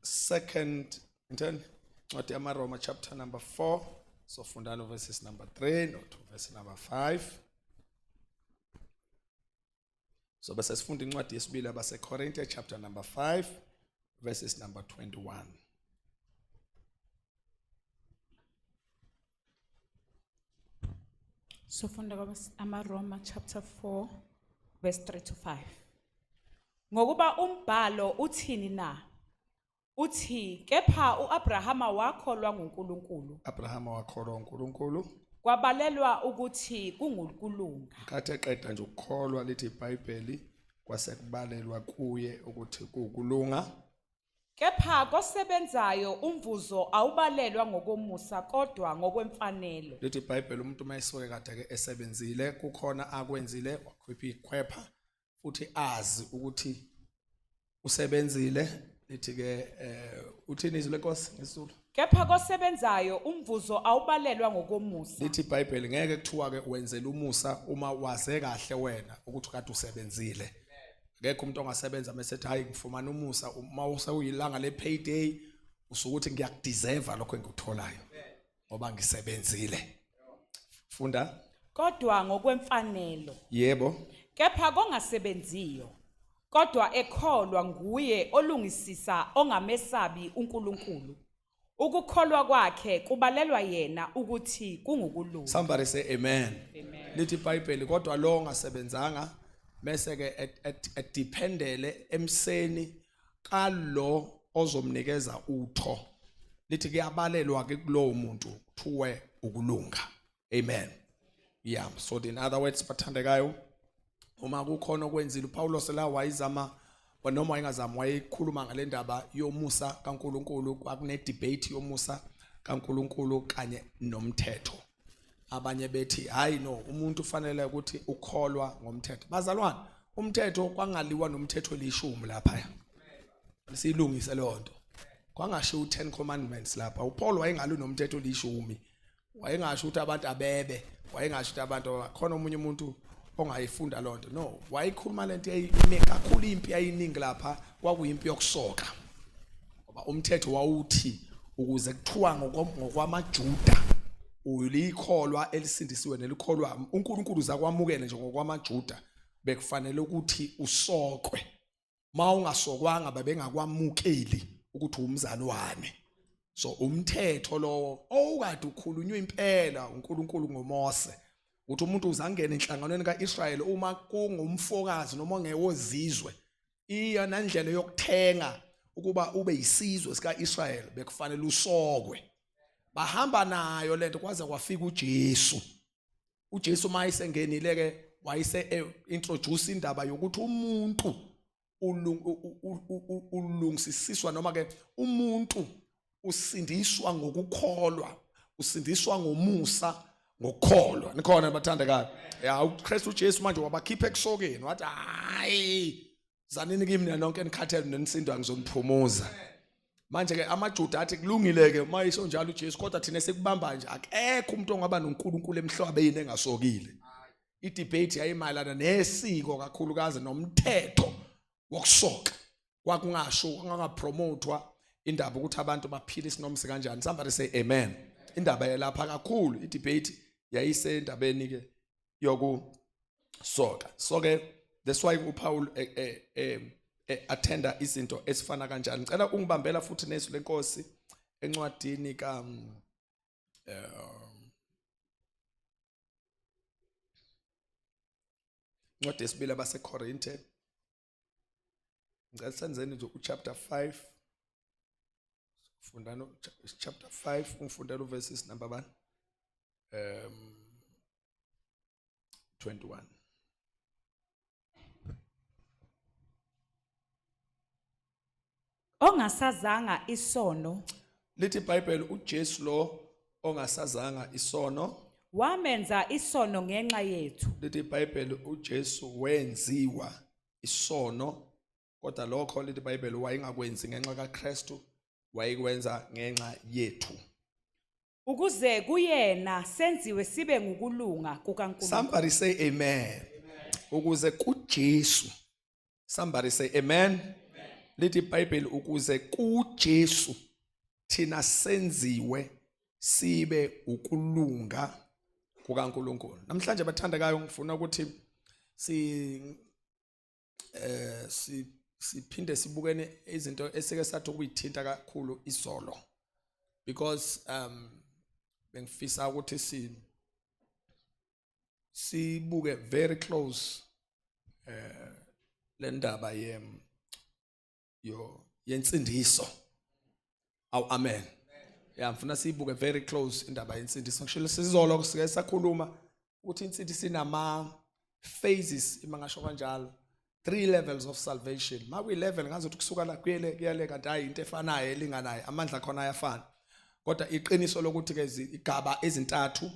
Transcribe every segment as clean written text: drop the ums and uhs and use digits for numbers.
Second ngitheni incwadi yamaRoma chapter number 4 sofundana verses number 3 no to verse number 5. So bese sifunda incwadi yesibili abaseKorinte chapter number 5 verses number 21. Sofunda amaRoma chapter 4 verse 3 to 5. Ngokuba umbhalo uthini na? Uthi kepha uAbrahama wakholwa nguNkulunkulu. Abrahama wakholwa uNkulunkulu. Kwabalelwa ukuthi kungukulunga. Nkathi eqeda nje ukukholwa lithi iBhayibheli kwase kubalelwa kuye ukuthi kuwukulunga. Kepha kosebenzayo umvuzo awubalelwa ngokomusa kodwa ngokwemfanelo. Lithi iBhayibheli umuntu uma esuke kade ke esebenzile kukhona akwenzile wakhipha ikhwepha futhi azi ukuthi usebenzile lithi ke eh uthini izwi lenkosi ngesizulu. Kepha kosebenzayo umvuzo awubalelwa ngokomusa. Lithi iBhayibheli ngeke kuthiwa ke wenzela umusa uma waze kahle wena ukuthi kade usebenzile. Akekho umuntu ongasebenza mase ethi hayi ngifumana umusa uma usewuyilanga le payday usukuthi ngiyakudeserve lokho engikutholayo ngoba ngisebenzile. Funda. Kodwa ngokwemfanelo. Yebo. Kepha kongasebenziyo kodwa ekholwa nguye olungisisa ongamesabi uNkulunkulu. Ukukholwa kwakhe kubalelwa yena ukuthi kungukulunga. Somebody say amen. Amen. Lithi iBhayibheli kodwa lo ongasebenzanga bese ke edependele emseni kalo ozomnikeza utho. Lithi kuyabalelwa ke kulowo muntu kuthiwe ukulunga. Amen. Yeah, so in other words bathandekayo uma kukhona okwenzile uPawulos la wayizama noma wayengazami wayekhuluma ngale ndaba yomusa kaNkuluNkulu kwakune debate yomusa kaNkuluNkulu kanye nomthetho abanye bethi hayi no umuntu ufanele ukuthi ukholwa ngomthetho bazalwane umthetho kwangaliwa nomthetho elishumi lapha siyilungise leyo nto kwangashiwo u-10 commandments lapha uPaul wayengalwi nomthetho olishumi wayengasho ukuthi abantu abebe wayengasho ukuthi abantu khona omunye umuntu ongayifunda loo nto no wayekhuluma lento yayime kakhulu impi yayiningi lapha kwakuyimpi yokusoka ngoba umthetho wawuthi ukuze kuthiwa ngokwamaJuda ulikholwa elisindisiwe nelikholwa uNkulunkulu uzakwamukele nje ngokwamaJuda bekufanele ukuthi usokwe ma ungasokwanga babengakwamukeli ukuthi umzalwane so umthetho lowo owukade ukhulunywa impela uNkulunkulu ngoMose ukuthi umuntu uzangena enhlanganweni kaIsrayeli uma kungumfokazi noma ongewozizwe iyona ndlela yokuthenga ukuba ube yisizwe sikaIsrayeli bekufanele usokwe bahamba nayo lento kwaze kwafika uJesu uJesu uma esengenile ke wayese eh, introduce indaba yokuthi umuntu ulungisiswa noma ke umuntu usindiswa ngokukholwa usindiswa ngomusa ngokukholwa nikhona bathandekayo ya uKristu uJesu manje wabakhipha ekusokeni wathi hayi zanini kimi nina nonke enikhathele nenisindwa ngizoniphumuza manje ke amaJuda athi kulungile ke uma isho njalo uJesu kodwa thina sekubamba nje akekho umuntu ongaba noNkulunkulu emhlabeni engasokile idebate yayimayelana nesiko kakhulukazi nomthetho wokusoka kwakungasho kwangapromothwa indaba ukuthi abantu baphile isinomsi kanjani somebody say amen indaba yelapha kakhulu idebate yayisendabeni ke yokusoka so ke that's why uPaul eh, eh, eh, eh, attenda izinto ezifana kanjani ngicela ungibambela futhi nezwi lenkosi encwadini ka um, incwadi yesibili abaseKorinte ngicela senzeni nje uchapter 5 fundani chapter 5 ungifundela uverses number bani 21 Ongasazanga isono lithi iBhayibheli uJesu lo ongasazanga isono wamenza isono ngenxa yethu lithi iBhayibheli uJesu wenziwa isono kodwa lokho lithi iBhayibheli wayengakwenzi ngenxa kaKristu wayekwenza ngenxa yethu ukuze kuyena senziwe sibe ngukulunga kukaNkulunkulu somebody say amen ukuze kuJesu somebody say amen Lithi iBhayibheli ukuze kuJesu thina senziwe sibe ukulunga kukaNkuluNkulu. Namhlanje bathandekayo ngifuna ukuthi si eh si siphinde sibukene izinto esike sathi ukuyithinta kakhulu izolo because bengifisa ukuthi si sibuke very close le ndaba ye yo yensindiso. Aw, amen. Ya, ngifuna siyibuke very close indaba yensindiso. Ngishilo sizolo sike sakhuluma ukuthi insindiso inama phases, ima ngasho kanjalo, three levels of salvation. Makuyi level ngazothi kusuka la kuyele kuyele, kanti hayi, into efanayo elinganayo, amandla khona ayafana, kodwa iqiniso lokuthi ke igaba ezintathu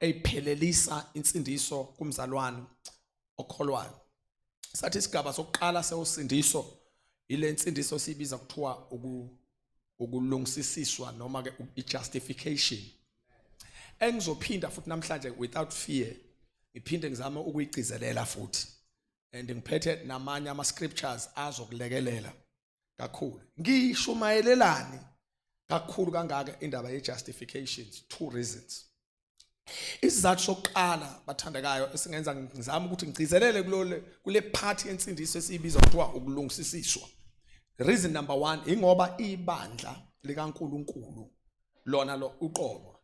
eyiphelelisa insindiso kumzalwane okholwayo. Sathi isigaba sokuqala sewusindiso ile nsindiso siyibiza kuthiwa ukulungisisiswa noma ke i-justification, engizophinda futhi namhlanje without fear ngiphinde ngizame ukuyigcizelela futhi, and ngiphethe namanye ama scriptures azokulekelela kakhulu. Ngishumayelelani kakhulu kangaka indaba ye-justifications? Two reasons. Isizathu sokuqala, bathandekayo, esingenza ngizama ukuthi ngigcizelele kulole kule part yensindiso esiyibiza kuthiwa ukulungisisiswa, reason number 1, ingoba ibandla likaNkuluNkulu lona lo uqobo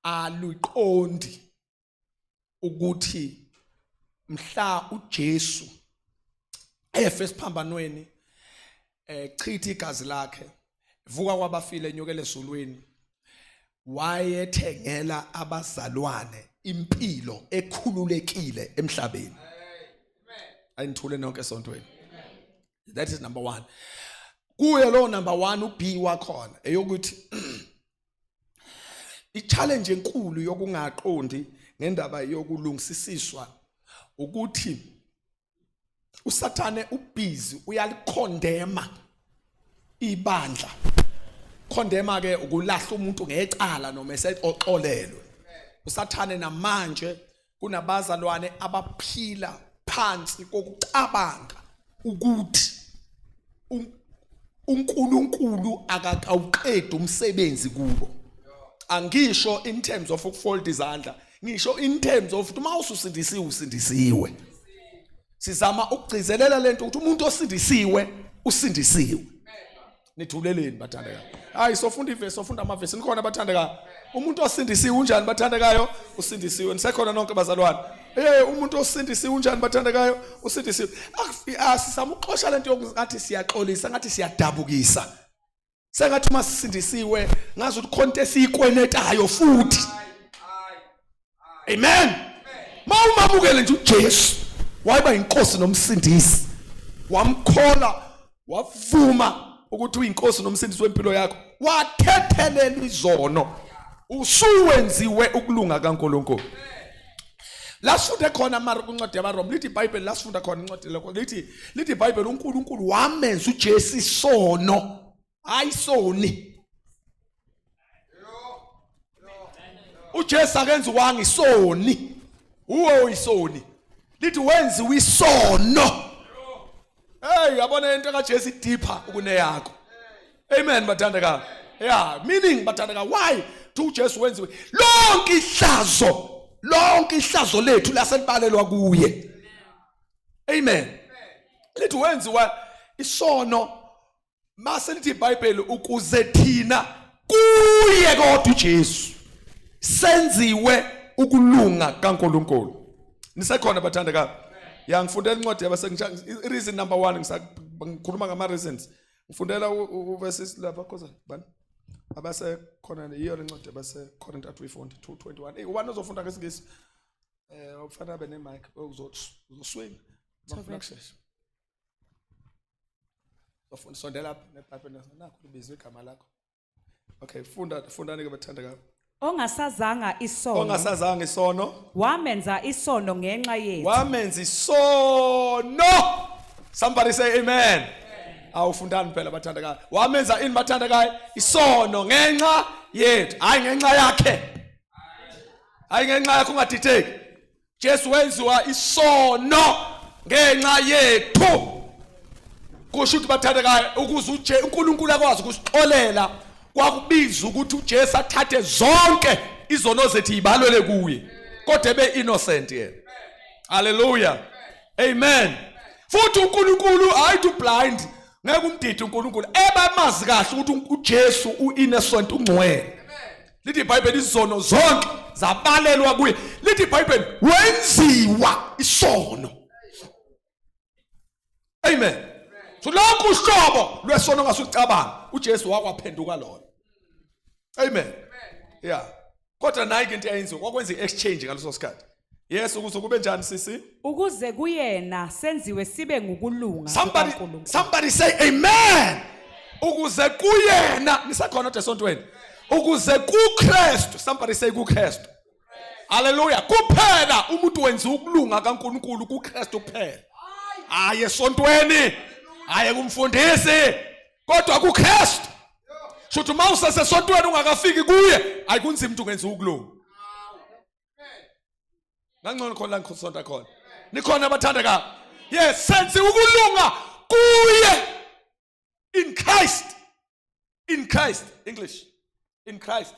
aluqondi ukuthi mhla uJesu efe esiphambanweni, chitha igazi lakhe, vuka kwabafile, enyukele ezulwini, wayethengela abazalwane impilo ekhululekile emhlabeni. Ayinithule nonke esontweni. That is number 1. Kuye lo number 1 uB wakhona eyokuthi i-challenge enkulu yokungaqondi ngendaba yokulungisisiswa ukuthi uSathane ubhizi uyalikhondema ibandla. Khondema ke ukulahla umuntu ngecala noma esexolelwe. USathane namanje kunabazalwane abaphila phansi kokucabanga ukuthi uNkulunkulu akakawuqedi umsebenzi kubo. Angisho in terms of ukufold izandla, ngisho in terms of uma ususindisiwe, usindisiwe. Sizama ukugcizelela lento ukuthi umuntu osindisiwe usindisiwe. Nithuleleni, bathandekayo? Hayi, sofunda ivesi, sofunda amavesi. Nikhona, bathandekayo? Umuntu osindisiwe unjani, bathandekayo? Usindisiwe. Nisekhona nonke, bazalwane? Umuntu osindisiwe unjani, bathandekayo? Usindisiwe. Asisama ukuxosha lento yokuthi siyaxolisa, ngathi siyadabukisa, sengathi uma sisindisiwe ngazi ukuthi khona into esiyikwenetayo futhi. Amen. Mawumamukele nje uJesu wayeba inkosi nomsindisi, wamkhola, wavuma ukuthi uyinkosi nomsindisi wempilo yakho, wathethelela izono, usuwenziwe ukulunga kaNkuluNkulu. La sifunde khona mara kwincwadi yabaRoma, lithi iBhayibheli, la sifunda khona incwadi lokho, lithi iBhayibheli uNkulunkulu wamenza uJesu isono, hayi soni. uJesu akenziwanga isoni, uwe uyisoni. Lithi wenziwa isono. Hey, yabona into kaJesu deeper kuneyakho. Amen, bathandeka. Yeah, meaning, bathandeka, why to uJesu wenziwe lonke ihlazo, lonke ihlazo lethu laselibalelwa kuye. Amen. Lithi wenziwa isono, mase lithi iBhayibheli ukuze thina kuye kodwa uJesu senziwe ukulunga kaNkuluNkulu. Nisekhona, bathandeka? Ya, ngifundela incwadi yabase, reason number 1, ngikhuluma ngama reasons. Ngifundela uverses lapha khoza bani abasekhona, yiyo le ncwadi abase Corinth athi uyifunde 2:21. Hey, ubani ozofunda ngesingisi? Okufanele abe ne mic, uzoswing bafuna kushesha. Uzofunda, sondela lapha neBhayibheli nakho, libizwe igama lakho. Okay, funda, fundani ke, bathandeka. Ongasazanga isono. Ongasazanga isono. Wamenza isono ngenxa yethu. Wamenza isono. Somebody say amen. Awufundani phela, bathandekayo. Wamenza ini, bathandekayo? Isono ngenxa yethu, hayi ngenxa yakhe, hayi ngenxa yakho. Ungadideki. Jesu wenziwa isono ngenxa yethu. Kusho ukuthi, bathandekayo, ukuze uNkulunkulu akwazi ukusixolela, kwakubiza ukuthi uJesu athathe zonke izono zethu ibalwele kuye, kodwa ebe innocent yena. Haleluya, amen. Futhi uNkulunkulu hayi to blind, ngeke umdidi uNkulunkulu, ebamazi kahle ukuthi uJesu uinnocent, ungcwele. Lithi iBhayibheli izono zonke zabalelwa kuye. Lithi iBhayibheli wenziwa isono. Amen. So lokhu uhlobo lwesono ngasucabanga, uJesu wakwaphenduka lona. Amen, yeah. Kodwa nayi into eyenziwa, kwakwenza i-exchange ngaleso sikhathi. Yes, ukuze kube njani, sisi? Ukuze kuyena senziwe sibe ngukulunga Somebody, kukaNkulunkulu. somebody say amen. Ukuze kuyena, nisakhona kodwa esontweni? Ukuze kuKristu, somebody say kuKristu. Haleluya. Kuphela umuntu wenza ukulunga kaNkulunkulu kuKristu kuphela. Hayi esontweni, hayi kumfundisi, kodwa kuKristu. Shuthi uma usesesontweni ungakafiki kuye, ayikunzima umuntu ungenza ukulunga. Ngangcono khona la ngikhosonta khona. Nikhona, abathandeka? Yes, senze ukulunga kuye, in Christ. In Christ, English. In Christ.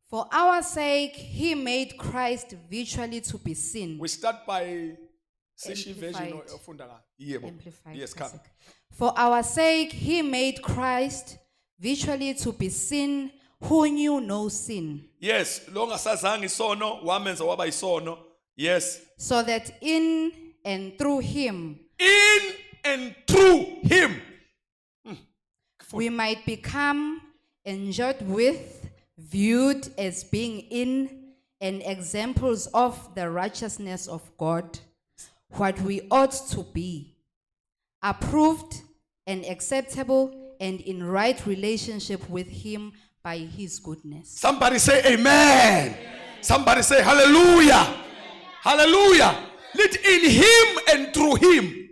For our sake, he made Christ virtually to be sin. We start by sishi version. Amplified. Ofunda ngayo. Yebo. Amplified Yes, come. Classic. For our sake, he made Christ virtually to be sin who knew no sin, Yes, lo ngasazanga isono wamenza waba isono. Yes. so that in and through him In and through him we might become endured with, viewed as being in, and examples of the righteousness of God, what we ought to be, approved and acceptable and in right relationship with Him by His goodness. Somebody say amen. Somebody say hallelujah. Hallelujah. Let in him and through him.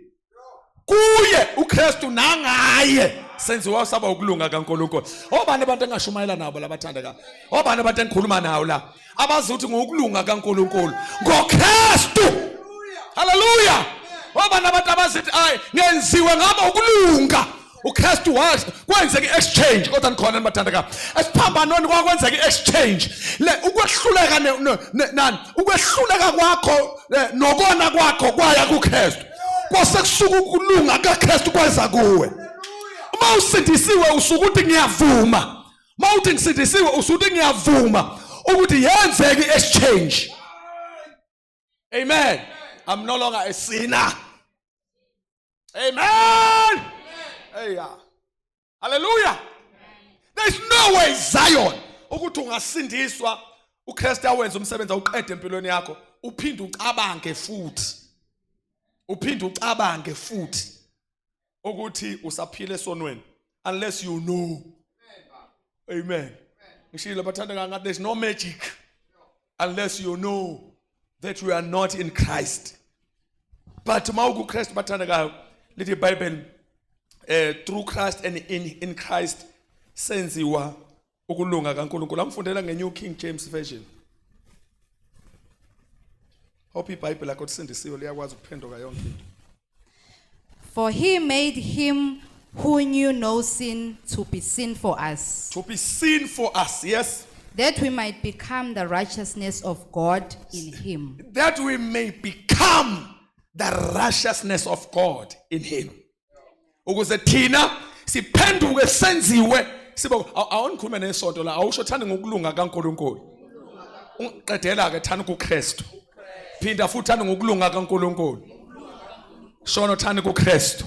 Kuye uKristu nangaye senziwa saba ukulunga kaNkulunkulu. Obani abantu engashumayela nabo labathandeka? Obani abantu engikhuluma nawo la? Abazi ukuthi ngokulunga kaNkulunkulu ngoKristu. Hallelujah. Obani abantu abazithi ay ngenziwe ngaba ukulunga? uKristu wazi kwenzeka i-exchange, kodwa nikhona, nibathandeka? Esiphambanweni kwakwenzeka i-exchange le, ukwehluleka nani, ukwehluleka kwakho nokona kwakho kwaya kuKristu, kwase kusuka ukulunga kaKristu kweza kuwe. Uma usindisiwe usuke uthi ngiyavuma. Uma uthi ngisindisiwe, usuke uthi ngiyavuma ukuthi yenzeke i-exchange. Amen. I'm no longer a sinner. Amen. Hey, yeah. Hallelujah. There's no way, Zion, ukuthi ungasindiswa, uKristu awenze umsebenzi awuqede empilweni yakho, uphinde ucabange futhi. Uphinde ucabange futhi ukuthi usaphila esonweni unless you know. Amen. Ngishilo, bathandeka, ngathi there's no magic unless you know that you are not in Christ. But mawukuKristu, bathandekayo, lithi iBhayibheli through Christ and in Christ senziwa ukulunga kaNkulunkulu. Amfundela ngeNew King James Version. Hope iBhayibheli lakho lisindisiwe, liyakwazi ukuphenduka yonke into. For he made him who knew no sin to be sin for us, To be sin for us, yes. that we might become the righteousness of God in him. That we may become the righteousness of God in him. Ukuze thina siphenduke senziwe sibe. Awunikhulume nesonto la, awusho thani ngokulunga kaNkulunkulu. Ungiqedela ke, thani kuKristu. Phinda futhi, thani ngokulunga kaNkulunkulu. Shono, thani kuKristu.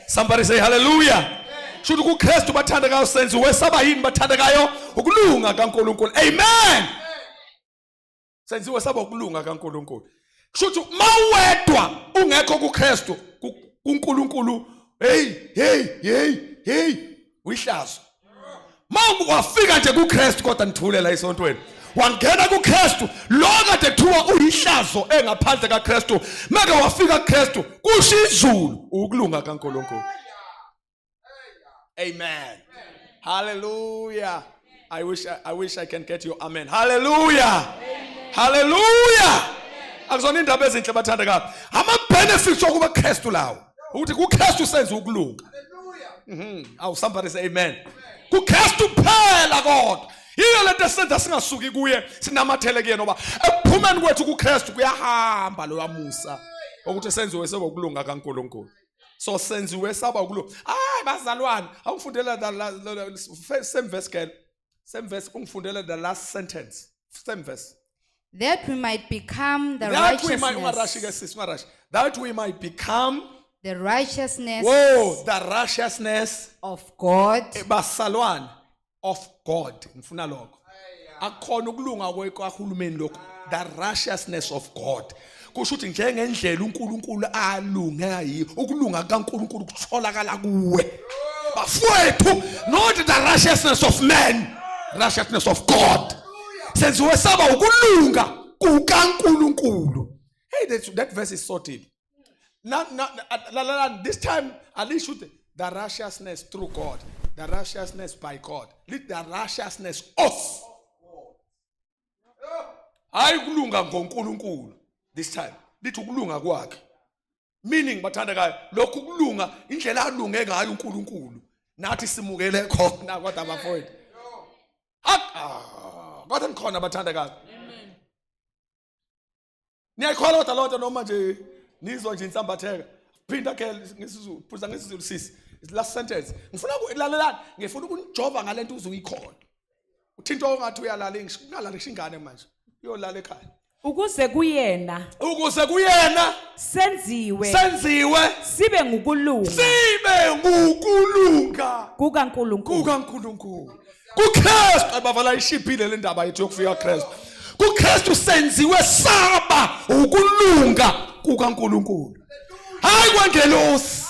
Somebody say hallelujah. Shuthi kuKristu, bathandekayo, senziwe saba yini, bathandekayo? Ukulunga kaNkulunkulu. Amen. Senziwe saba ukulunga kaNkulunkulu. Kusho ukuthi mawedwa ungekho kuKristu, kuNkulunkulu, hey hey hey hey, uyihlazo. Mawafika nje kuKristu, kodwa nithule la esontweni, wangena kuKristu, lo kade kuthiwa uyihlazo engaphandle kaKristu, meke wafika kuKristu, kusho izulu, ukulunga kaNkulunkulu. Amen. Hallelujah. I wish I can get your amen. Hallelujah. Hallelujah. Akuzona indaba ezinhle, bathandekayo? Ama benefits okuba Kristu lawo. Ukuthi kuKristu senze ukulunga. Awu, somebody say amen. KuKristu kuphela kodwa. Yiyo lento esenza singasuki kuye, sinamathele kuye, noba ekuphumeni kwethu kuKristu kuyahamba lo musa ukuthi senziwe sebokulunga kaNkulunkulu. So senziwe saba ukulunga. Hayi bazalwane, awungifundela the same verse, girl. Same verse, ungifundele the last sentence. Same verse. That we might become the That we might, ungarashi ke righteousness, sisi, ungarashi. That we might become the righteousness whoa, the righteousness of God basalwane of God. Ngifuna lokho. Akukhona ukulunga kwahulumeni lokho, the righteousness of God kusho ukuthi njengendlela uNkulunkulu alunge yiyo, ukulunga kaNkulunkulu kutholakala kuwe, bafowethu, not the righteousness of man, righteousness of God. Senziwe saba ukulunga kukaNkulunkulu. Hey, that verse is so deep. Now, la, la, la, this time, at least should the righteousness through God, the righteousness by God, lead the righteousness of. Hayi kulunga ngoNkulunkulu this time. Lithi ukulunga kwakhe. Meaning, bathandekayo, lokhu kulunga indlela alunge ngayo uNkulunkulu. Nathi simukele khona kodwa, bafowethu. Ah, kodwa nikhona, bathandekayo. Niyayikholwa kodwa loo nto, noma nje nizwa nje insambatheka? Phinda ke ngesiZulu, phuza ngesiZulu sisi. Last sentence. Ngifuna ukulalelani, ngifuna ukunijova ngalento uze uyikhona. Uthinta ongathi uyalala, ngisho ungalali ngisho ingane manje. Uyolala ekhaya. Ukuze kuyena Ukuze kuyena senziwe senziwe sibe ngukulunga sibe ngukulunga kukaNkulunkulu. kukaNkulunkulu. KuKristu abavala ishiphile le ndaba yethu yokufika kuKristu. KuKristu senziwe saba ukulunga kukaNkulunkulu. Hayi kwengelosi.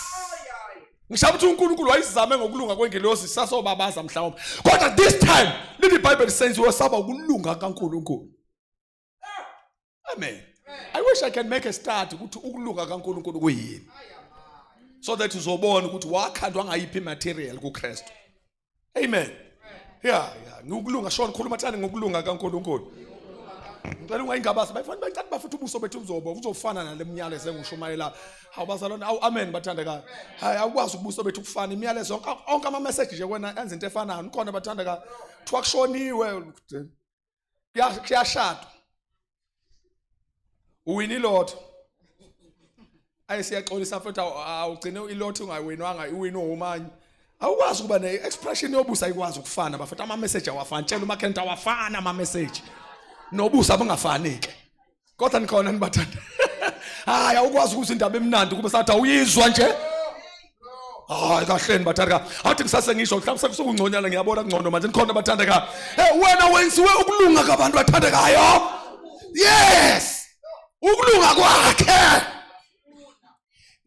Ngisho ukuthi uNkulunkulu wayizame ngokulunga kwengelosi, sasobabaza mhlawumbe. Kodwa this time lithi iBhayibheli senziwe saba ukulunga kaNkulunkulu. Amen. I wish I can make a start ukuthi ukulunga kaNkulunkulu kuyini. So that uzobona ukuthi wakhandwa ngayiphi material kuKristu. Amen. Yeah. Ngokulunga, Sean, khuluma thani ngokulunga kaNkulunkulu. Ngicela ungayingabazi, bayifana bayicathi bafuthi ubuso bethu buzoba uzofana nale myalezo engushumayela. Hawu bazalwane, awu amen, bathandekayo. Hayi, awukwazi ubuso bethu kufana imiyalezo yonke, onke ama message nje wena enza into efanayo. Nikhona, bathandekayo? Kuthiwa kushoniwe, kuyashadwa. Uwina ilotho. Ayi, siyaxolisa futhi, awugcine ilotho ungawinwanga, iwinwe umanye. Awukwazi ukuba ne-expression yobuso, ayikwazi ukufana bafethu, ama-message awafani. Tshela umakhenti awafani ama-message nobuso abungafani ke. Kodwa nikhona, nibathanda? Hayi, awukwazi ukuza indaba emnandi kube sathi awuyizwa nje. Hayi kahleni, bathandeka, athi ngisase ngisho mhlawumbe sekusukungconyana, ngiyabona kungcono manje. Nikhona, bathandeka? Hey, wena wenziwe ukulunga kabantu bathandekayo. Yes, ukulunga kwakhe.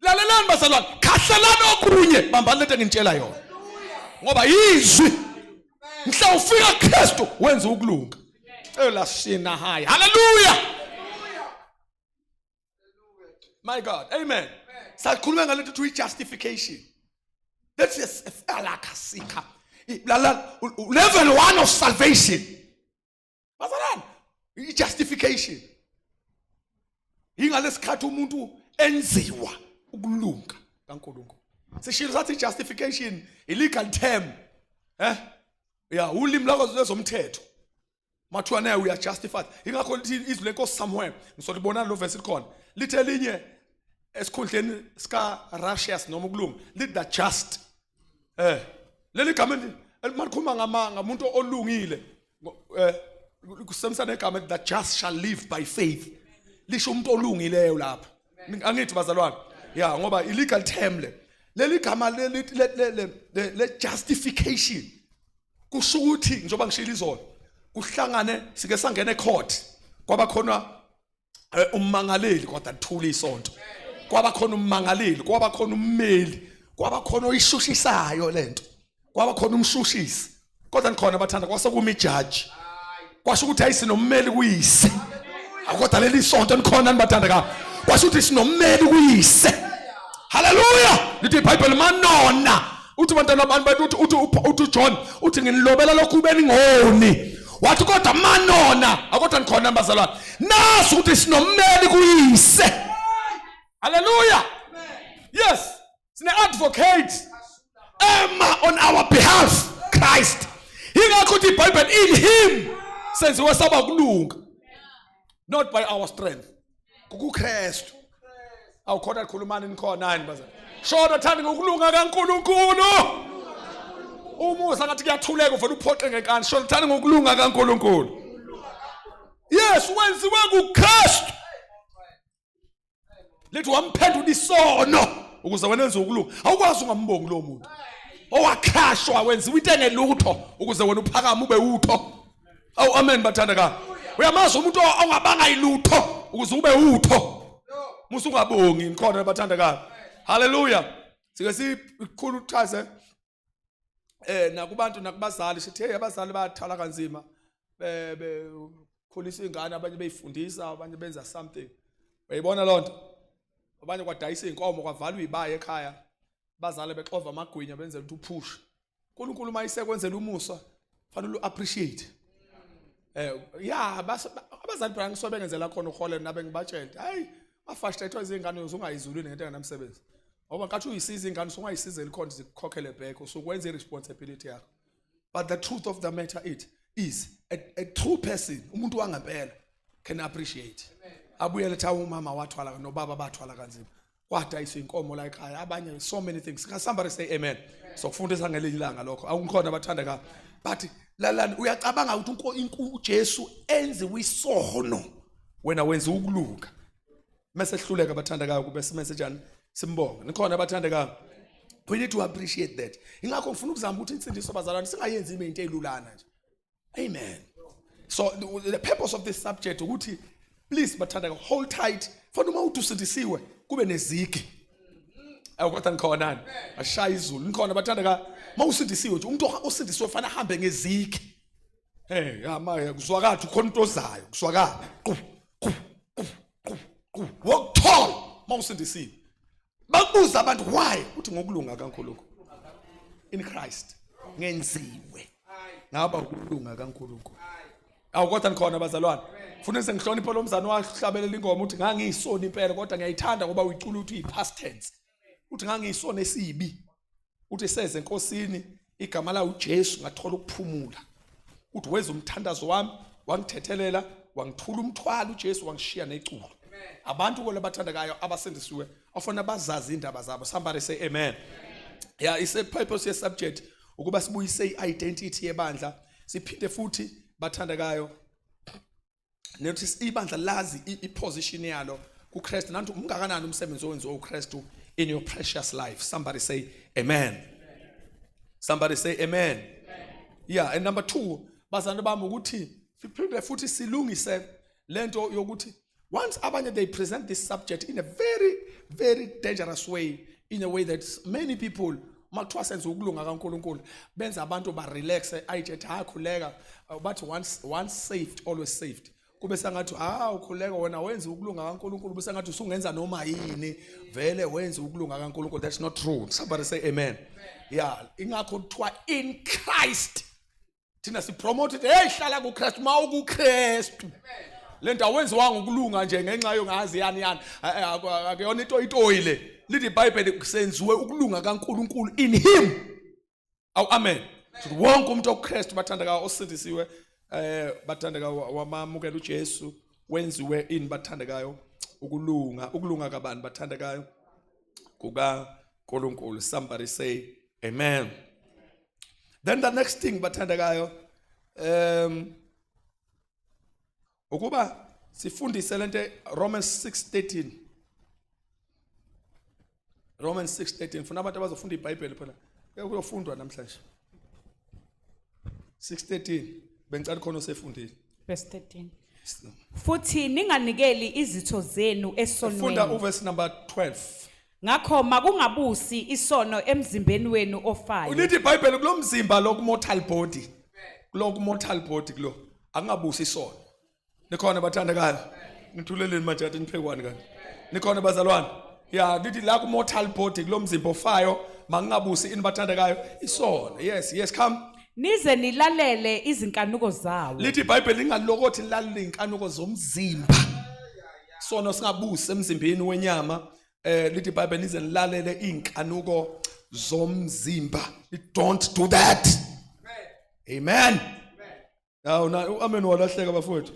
Lalelani bazalwane, khahlelani okunye, bambani lento engintshela yona, ngoba izwi mhla ufika kuKristu wenza ukulunga. Elashina hayi, haleluya, my God, amen. Sakhuluma ngalento to justification. That's is alakasika lala level 1 of salvation, bazalwane, i-justification. Ingalesikhathi umuntu enziwa ukulunga kaNkulunkulu. Sishilo sathi justification i-legal term, ya ulimi lakho lezomthetho. Mathiwa naye we are justified. Ingakho lithi izwi lenkosi somewhere, ngisolibona lo verse likhona, lithe elinye esikhundleni sika righteous noma ukulunga lithi the just. Leli gama malikhuluma ngama ngamuntu olungile, kusebenzisa negama the just shall live by faith, lisho umuntu olungileyo lapha, angithi bazalwane? Ya, ngoba i-legal term le, leli gama le justification kusho ukuthi, njengoba ngishilo izolo, kuhlangane sike sangena ecourt, kwaba khona ummangaleli, kodwa lithule isonto, kwaba khona ummangaleli, kwaba khona ummeli, kwaba khona oyishushisayo lento, kwaba khona umshushisi. Kodwa nikhona, bathanda? Kwase kumi ijaji, kwasho ukuthi hayi, sinommeli kuyise. Kodwa leli sonto nikhona, nibathanda ka? Kwasho ukuthi sinommeli kuyise, haleluya. Lithi iBhayibheli manona uthi bantwana abantu, uthi uJohn uthi nginilobela lokhu beningoni, wathi kodwa manona. Akodwa nikhona, bazalwane? Nazi ukuthi sinommeli kuyise, haleluya. Yes. Sine advocate ema on our behalf, Christ. Ingakho uthi iBhayibheli, in him senziwe saba kulunga, not by our strength, kukuKristu. Awukhona, khulumani, nikhona yini bazali? Shona thandi ngokulunga kaNkulunkulu. Umusa ngathi kuyathuleka, uvela uphoqe ngenkani. Shona thandi ngokulunga kaNkulunkulu. Yes, wenziwe kuKristu. Lithi wamphendula isono ukuze wena enze ukulunga. Awukwazi ungambongi lo muntu owakhashwa, wenziwa into engelutho ukuze wena uphakame ube utho. Awu, amen bathandeka. Uyamazi umuntu ongabanga ilutho ukuze ube utho? Musu ungabongi. Nikhona bathandeka? Haleluya. Sike sikhulu uchaze nakubantu nakubazali, sithi hey, abazali bayathala kanzima be bekhulisa ingane, abanye beyifundisa, abanye benza something. Uyayibona lonto? Abanye kwadayisa inkomo, kwavalwa ibaya ekhaya, bazale bexova amagwinya benzela ukuthi uphushe. uNkulunkulu uma isekwenzela umusa, fanele uappreciate. Ya, abazali phela ngisobe ngenzela khona uhole nabe ngibatshela, hayi, bafrustrate izingane uzungayizulwini ngento enganamsebenzi, ngoba nkathi uyisiza ingane usungayisizeli khona zikukhokhele back, usukwenza iresponsibility yakho. But the truth of the matter, it is a true person, umuntu wangempela can appreciate, abuyele ethi umama wathwala nobaba bathwala kanzima, kwadayiswa inkomo la ekhaya, abanye so many things. Can somebody say amen? So kufundisa ngelinye ilanga lokho. Awungikhona abathandeka? But lalani, uyacabanga ukuthi uJesu enziwe isono, wena wenza ukulunga, mase hluleka abathandekayo kube simenze njani? Simbonge. Nikhona abathandekayo? We need to appreciate that. Ingakho ngifuna ukuzama ukuthi insindiso, bazalwane, singayenzi ibe into elulana nje. Amen. So the purpose of this subject ukuthi please bathandeka, hold tight, for noma uthi usindisiwe kube nezigi. Awu, kodwa nikhona? Ashaya izulu. Nikhona bathandeka? Mawusindisiwe nje, umuntu osindisiwe fanele ahambe ngezigi. Hey, ama kuzwakala ukhona into ozayo, kuzwakala qu qu qu qu qu, walk tall. Mawusindisiwe, bakubuza abantu why, uthi ngokulunga kaNkulunkulu, in Christ ngenziwe ngaba ukulunga kaNkulunkulu. Awu, kodwa nikhona bazalwane? Funa sengihloniphe lo mzane wahlabelela ingoma uthi ngangiyisona impela, kodwa ngiyayithanda ngoba uyicula uthi i-past tense, uthi ngangiyisona esibi, uthi seze enkosini igama la uJesu ngathola ukuphumula, uthi weza umthandazo wami, wangithethelela, wangithula umthwalo uJesu, wangishiya neculo. Abantu ko labathandekayo abasindisiwe afuna bazazi indaba zabo. Somebody say amen. Yeah, it's a purpose ye subject ukuba sibuyise i-identity yebandla, siphinde futhi bathandekayo nokuthi ibandla lazi i-position yalo kuKristu, nanti umngakanani umsebenzi owenziwa uKristu in your precious life. Somebody say amen. Somebody say amen. Yeah, and number 2, bazalwane bami, ukuthi siphinde futhi silungise lento yokuthi once abanye they present this subject in a very very dangerous way, in a way that many people, makuthiwa senze ukulunga kaNkuluNkulu, benza abantu ba relax, ayitshe hayi, khuleka, bathi once saved, always saved. Kube sengathi ah, ukhuleka wena wenza ukulunga kaNkuluNkulu, bese ngathi usungenza noma yini, vele wenza ukulunga kaNkuluNkulu. That's not true. Somebody say amen. Yeah, ingakho kuthiwa in Christ thina sipromote, hey, hlala kuKristu. MawukuKristu le nto awenziwanga ukulunga nje ngenxa yongazi yani yani, akuyona into itoyi le. Lithi iBhayibheli kusenziwe ukulunga kaNkuluNkulu in him. Awu, amen. Wonke umuntu okuKristu bathandeka, osindisiwe, bathandeka, wamamukela uJesu, wenziwe ini bathandekayo? Ukulunga. Ukulunga kabani bathandekayo? KukaNkuluNkulu. Somebody say amen. Then the next thing bathandekayo, ukuba sifundise lento, Romans 6:13. Romans 6:13. Funa abantu abazofunda iBhayibheli phela, kuyofundwa namhlanje. 6:13, bengicela khona osefundile. Verse 13. Futhi ninganikeli izitho zenu funda esonweni. Uverse number 12. Ngakho makungabusi isono emzimbeni wenu ofayo. Ulithi iBhayibheli kulo mzimba lo, mortal body, kulo mortal body, kulo akungabusi isono. Nikhona bathandekayo? Nithuleleni manje, athi niphekwane kanti? Nikhona bazalwane? Ya, lithi la ku mortal body, kulo mzimba ofayo, makungabusi ini bathandekayo? Isono. Yes, come. Nize nilalele izinkanuko zawo. Lithi iBhayibheli lingalokothi lilalele inkanuko zomzimba. Sono singabusi emzimbeni wenyama. Lithi iBhayibheli nize nilalele inkanuko zomzimba. Don't do that. Amen. Awu na amen walahleka bafowethu.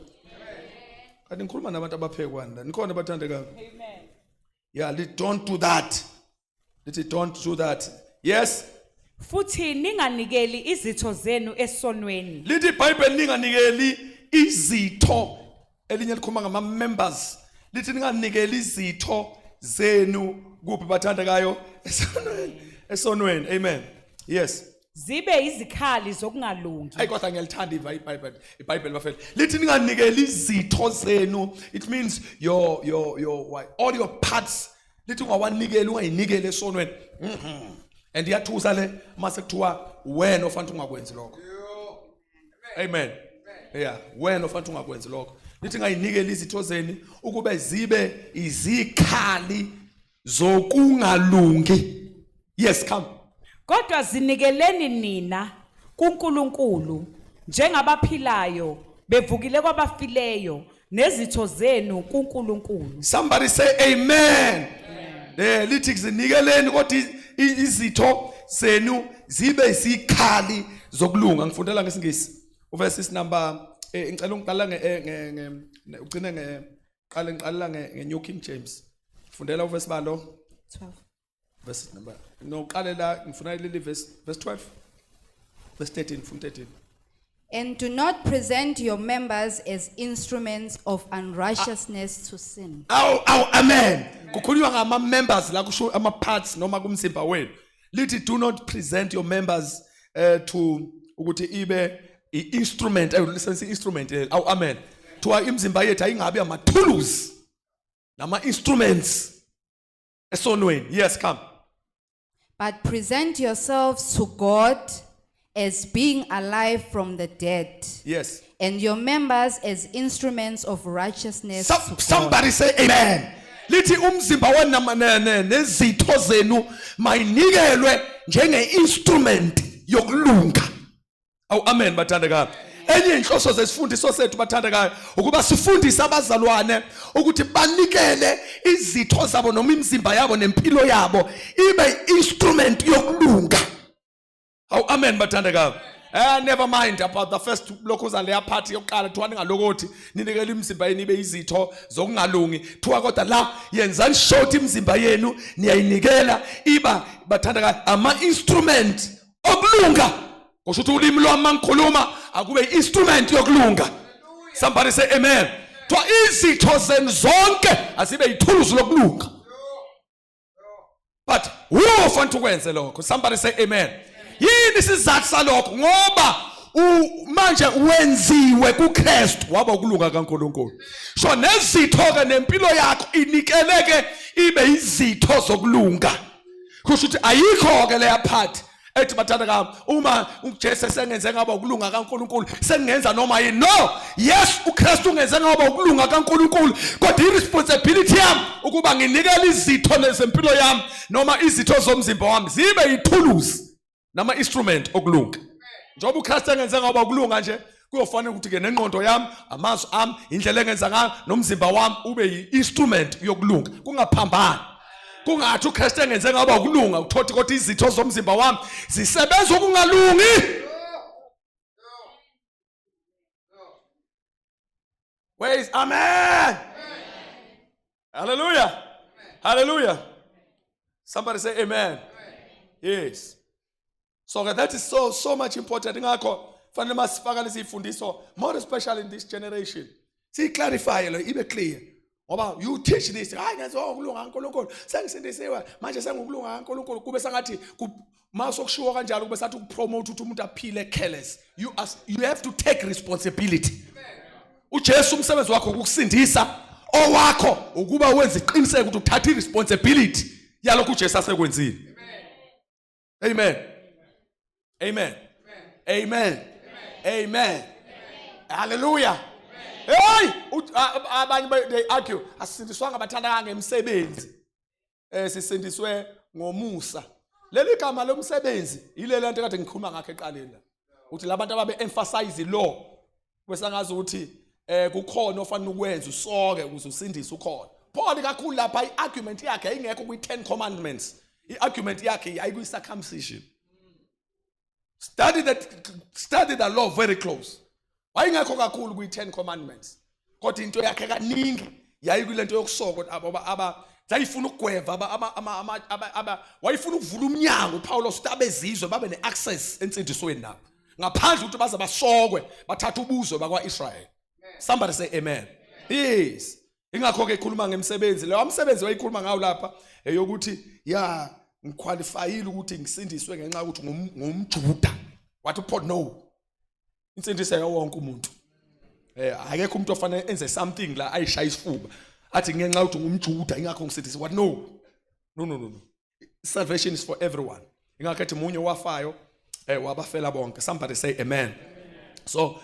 Kanti ngikhuluma nabantu abaphekwana la. Nikhona bathandekayo. Amen. Yeah, lithi don't do that. Lithi don't do that. Yes. Futhi ninganikeli izitho zenu esonweni. Lithi iBhayibheli ninganikeli izitho, elinye likhuluma ngama members. Lithi ninganikeli izitho zenu kuphi bathandekayo? Esonweni. Esonweni. Amen. Yes. Zibe izikhali zokungalungi. Ayi kodwa ngiyalithanda iBhayibheli, iBhayibheli bafethu. Lithi ninganikeli izitho zenu. It means your why, all your parts. Lithi ungawanikeli, ungayinikeli esonweni. And iyathusa le mase kuthiwa wena ofanele ungakwenzi lokho. Amen. Yeah, wena ofanele ungakwenzi lokho. Lithi ngayinikeli izitho zenu ukube zibe izikhali zokungalungi. Yes, come. Kodwa zinikeleni nina kuNkulunkulu njengabaphilayo bevukile kwabafileyo, nezitho zenu kuNkulunkulu. Somebody say amen. Lithi zinikeleni kodwa izitho zenu zibe izikhali zokulunga. Ngifundela ngesingisi. Uverse number ngicela ungiqala nge ugcine nge qale ngiqalela nge New King James. Fundela uverse balo 12. Verse number. No, qalela ngifuna leli verse 12. Verse 13, ngifuna 13. And do not present your members as instruments of unrighteousness to sin. Aw aw amen. Kukhulunywa ngama members la, kusho ama parts noma kumzimba wenu. Lithi do not present your members to ukuthi ibe i-instrument, lisebenzisa i-instrument. Aw amen. Thiwa imizimba yethu ayingabi ama tools nama instruments esonweni. Yes, come. But present yourselves to God as being alive from the dead, and your members as instruments of righteousness to God. Somebody say amen. Lithi umzimba wena nezitho zenu mayinikelwe njenge instrument yokulunga. Awu amen bathandekayo. Enye inhloso zesifundiso sethu bathandekayo ukuba sifundise abazalwane ukuthi banikele izitho zabo noma imizimba yabo nempilo yabo ibe instrument yokulunga. Awu amen bathandekayo. Never mind about the first lokhuza leya part yokuqala, thiwa ningalokothi ninikele imizimba yenu ibe izitho zokungalungi. Thiwa kodwa la yenzani short imizimba yenu niyayinikela iba bathandekayo ama instrument okulunga. Kusho ukuthi ulimi lwami mangikhuluma akube instrument yokulunga. Somebody say amen. Thiwa izitho zenu zonke azibe ithuluzi lokulunga. But who ofanele ukwenze lokho? Somebody say amen. Yini isizathu salokho? Ngoba manje wenziwe kuKristu waba ukulunga kaNkuluNkulu. So nezitho ke nempilo yakho inikeleke ibe izitho zokulunga. Kusho ukuthi ayikho ke leya part ethi bathanda ka uma uJesu esengenze ngaba ukulunga kaNkuluNkulu sengenza noma yini. No, yes, uKristu ungenze ngaba ukulunga kaNkuluNkulu, kodwa iresponsibility yami ukuba nginikele izitho nezempilo yami noma izitho zomzimba wami zibe ithuluzi nama instrument okulunga. Njengoba uKristu engenze ngaba ukulunga nje, kuyofanele ukuthi ke nengqondo yami, amazwi ami, indlela engenza ngayo nomzimba wami ube yi-instrument yokulunga, kungaphambani. Kungathi uKristu engenze ngaba ukulunga uthothi kodwa izitho zomzimba wami zisebenza ukungalungi. Where is amen? Hallelujah. Hallelujah. Somebody say amen. Yes. So that is so so much important. Ngakho fanele masifaka lezi zifundiso, more especially in this generation. Si clarify lo ibe clear. Ngoba you teach this, hayi ngenziwa ukulunga kaNkuluNkulu, sengisindisiwe manje sengukulunga kaNkuluNkulu, kube sengathi masokushiwo kanjalo kube sathi ukupromote ukuthi umuntu aphile careless. You have to take responsibility. UJesu umsebenzi wakho ukukusindisa, owakho ukuba wenze iqiniseko ukuthi uthatha iresponsibility yalokhu uJesu asekwenzile. Amen. Amen. Amen. Amen. Hallelujah. Hey, abanye they argue asisindiswanga bathandaka ngemsebenzi. Sisindiswe ngomusa. Leli gama lomsebenzi ile nto kade ngikhuluma ngakho eqaleni la. Uthi labantu ababe emphasize law kwesangazi ukuthi kukhona ofanele ukwenza usoke ukuze usindise ukhona. Paul kakhulu lapha i-argument yakhe yayingekho kwi-10 commandments. I-argument yakhe yayikwi-circumcision. Study the law very close. Wayengekho kakhulu kwi-10 commandments, kodwa into yakhe kaningi yayikule nto yokusokwa aba zayifuna ukugweva aba wayefuna ukuvula umnyango uPaulos ukuthi abezizwe babe ne-access ensindisweni nabo ngaphandle ukuthi baze basokwe, bathathe ubuzwe bakwa-Israyeli. Somebody say amen. Yes, ingakho ke ikhuluma ngemsebenzi. Leyo msebenzi wayikhuluma ngawo lapha eyokuthi ya ngiqualifyile ukuthi ngisindiswe ngenxa yokuthi ngumJuda. Wathi uPaul, no, insindiso yawo wonke umuntu. Akekho umuntu ofanele enze something la ayishaya isifuba athi ngenxa yokuthi ngumJuda ingakho ngisindiswe. What? No, no, no, no, no, salvation is for everyone. Ingakho ethi munye wafayo wabafela bonke. Somebody say amen. So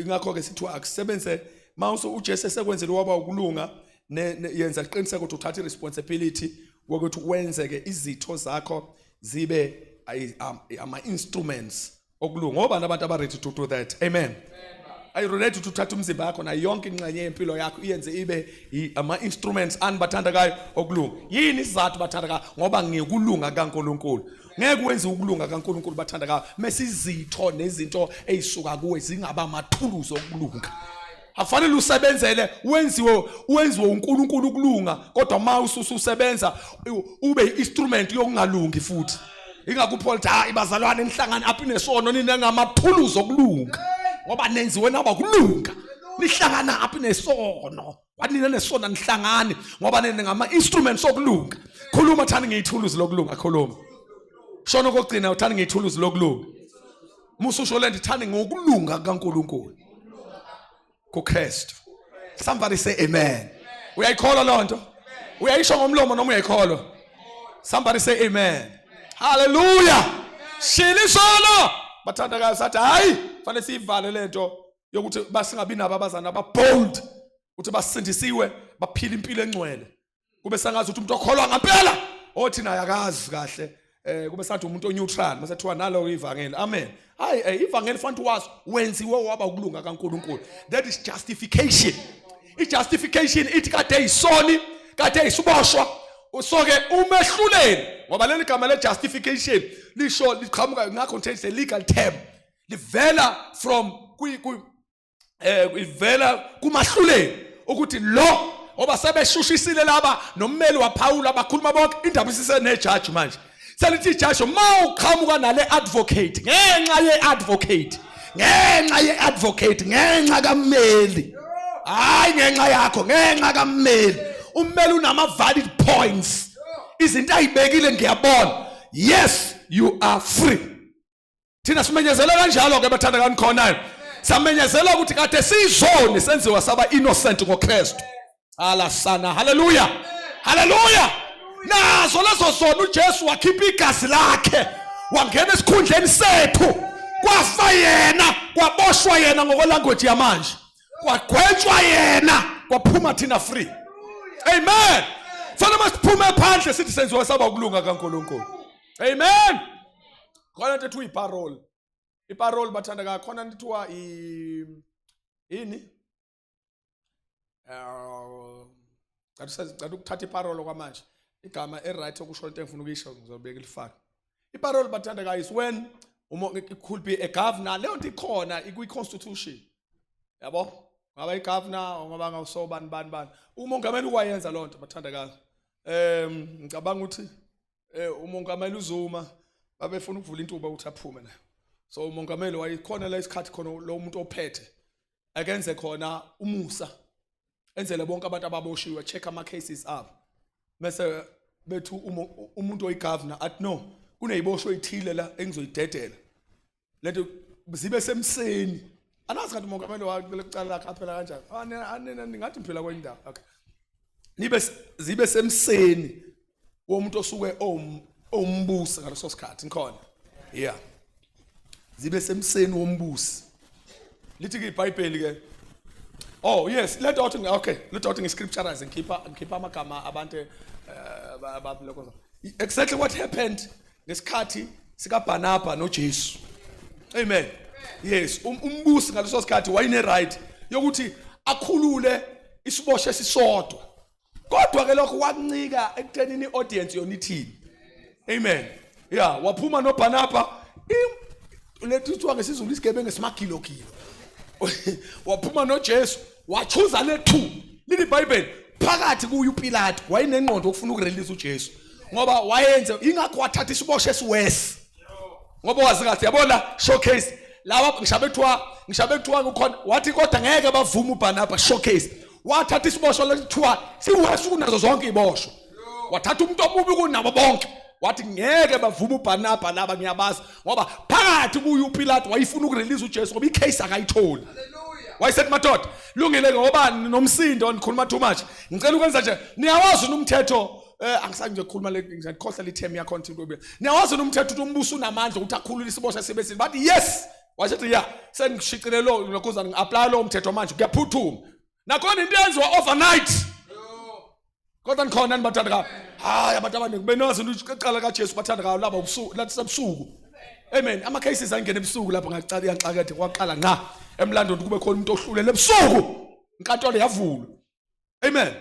ingakho ke sithiwa akusebenze mawusu uJesu esekwenzele waba ukulunga, yenza iqiniseko ukuthi uthatha iresponsibility wokuthi wenzeke izitho zakho zibe ama instruments okulunga, ngoba nabantu aba ready to do that. Amen. Are you ready to uthatha umzimba wakho nayo yonke ingxenye yempilo yakho iyenze ibe ama instruments ani, bathandekayo, okulunga? Yini isizathu, bathandekayo? Ngoba ngikulunga kaNkuluNkulu. Ngeke wenze ukulunga kaNkuluNkulu, bathandekayo, mase izitho nezinto ezisuka kuwe zingaba amathuluzi okulunga. Akufanele usebenzele wenziwe uNkulunkulu ukulunga, kodwa uma ususebenza ube instrument yokungalungi futhi. Ingakho uPaul uthi, hayi bazalwane, nihlangane aphi nesono nina ngamathuluzi okulunga, ngoba nenziwe naba kulunga. Nihlangana aphi nesono? Kwanina nesono nihlangane, ngoba nina ngama instruments okulunga. Khuluma, thani ngiyithuluzi lokulunga. Khuluma, shono kokugcina, uthani ngiyithuluzi lokulunga. Mususho lento, thani ngokulunga kaNkuluNkulu kuKristu. Somebody say amen. Uyayikholwa loo nto? Uyayisho ngomlomo noma uyayikholwa? Somebody say amen. Hallelujah. Shila isono, bathandakayo. Sathi hayi, fanele siyivale lento yokuthi basingabi nabo abazana aba-bold ukuthi basindisiwe, baphila impilo engcwele, kube sengathi ukuthi umuntu okholwa ngempela othi naye akazi kahle, kube sathi umuntu oneutral, mase kuthiwa nalo ivangeli. Amen. Hayi, ivangeli fanele wazi wenziwe waba ukulunga kaNkuluNkulu. That is justification. I-justification ithi kade isoni, kade isiboshwa, so ke umehluleli, ngoba leli gama le justification lisho liqhamuka, ngakho nje it's a legal term, livela from kwi kwi ivela kumahluleli ukuthi lo oba sebeshushisile laba nommeli waphawula, bakhuluma bonke, indaba isise-nejaji manje. Selithi ijaji, ma uqhamuka nale advocate, ngenxa ye-advocate, ngenxa ye-advocate, ngenxa kammeli, hayi ngenxa yakho, ngenxa kammeli, ummeli unama valid points, izinto ayibekile, ngiyabona, yes, you are free. Thina simenyezela kanjalo ke, bathanda kanikhonayo, samenyezela ukuthi kade siyizoni, senziwa saba innocent ngoKristu. Ala sana, haleluya, haleluya. Nazo lezo zona uJesu wakhipha igazi lakhe, wangena esikhundleni sethu, kwafa yena, kwaboshwa yena ngokwelanguage yamanje, kwagwetshwa yena, kwaphuma thina free. Amen. Fanele masiphume phandle sithi senziwa saba ukulunga kaNkuluNkulu. Amen. Khona into ethiwa iparole. Iparole, bathanda, khona into ethiwa i ini cela ukuthatha iparole kwamanje, igama e-right okusho into engifuna ukuyisho, ngizobeka ilifake. Iparole, bathandekayo, is when it could be a governor, leyo nto ikhona ikwi-constitution, yabo, ngaba i-governor, ngoba ngawusobani bani bani, umongameli ukwayenza loo nto, bathandekayo. Ngicabanga ukuthi umongameli uZuma babefuna ukuvula intuba ukuthi aphume nayo, so umongameli wayikhona la isikhathi khona lo muntu ophethe akenze khona umusa, enzele bonke abantu ababoshiwe, check ama cases abo, bese bethu umuntu oyigovernor athi, no, kuneyiboshwe ezithile la engizoyidedela, lento zibe semseni. Anazi kanti umongameli wakucala lakhe aphela kanjani. Anina ningathi ngiphila kwenye indawo. Okay, nibe zibe semseni womuntu osuke owumbusi ngaleso sikhathi. Ngikhona? Yeah, zibe semseni wombusi. Lithi ke iBhayibheli ke, oh yes, le dot, okay, le dot ngiscripturize, ngikhipha amagama abantu abalokho, exactly what happened ngesikhathi sikaBarnaba noJesu. Amen. Yes, umbusi ngaleso sikhathi wayene right yokuthi akhulule isiboshwe esisodwa. Kodwa ke lokho kwakuncika ekuthenini i-audience yona ithini. Amen. Yeah, waphuma noBarnaba, lethi kuthiwa ngesiZulu isigebengu esimagilogilo. Waphuma noJesu, wachuza le two. Lili iBhayibheli phakathi kuyo uPilato wayenengqondo ukufuna ukurelease uJesu. Ngoba wayenze ingakho wathatha isibosho esiwesi. Ngoba wazi kahle, yabona, showcase laba ngishabe kuthiwa kukhona, wathi kodwa ngeke bavume uBarnaba showcase. Wathatha isiboshwa lethiwa siwesi kunazo zonke iboshwa. Wathatha umuntu omubi kunabo bonke. Wathi ngeke bavume uBarnaba laba, ngiyabazi, ngoba phakathi kuye uPilato wayefuna ukurelease uJesu ngoba icase akayitholi. Wayesethi, madoda, lungile, ngoba nomsindo nikhuluma too much. Ngicela ukwenza nje, niyawazi umthetho, angisayi nje ukukhuluma le, ngiyakhohlwa le term yakho into. Niyawazi umthetho ukuthi umbuso unamandla ukuthi akhulule isiboshwa sibe sini. Bathi yes. Wasethi ya, sengishicile lo lokhuzana, ngi-apply lo mthetho manje, kuyaphuthuma. Nakhona into yenziwa overnight. Kodwa nikhona nibathandekayo? Hayi, abantu abaningi benazi ukuthi iqala kaJesu, bathandekayo, laba ubusuku, lathi sebusuku. Amen. Ama cases angena ebusuku lapha ngaqala iyanxakethe kwaqala nqa emlandweni kube khona umuntu ohlulele ebusuku. Inkantolo yavulwa. Amen.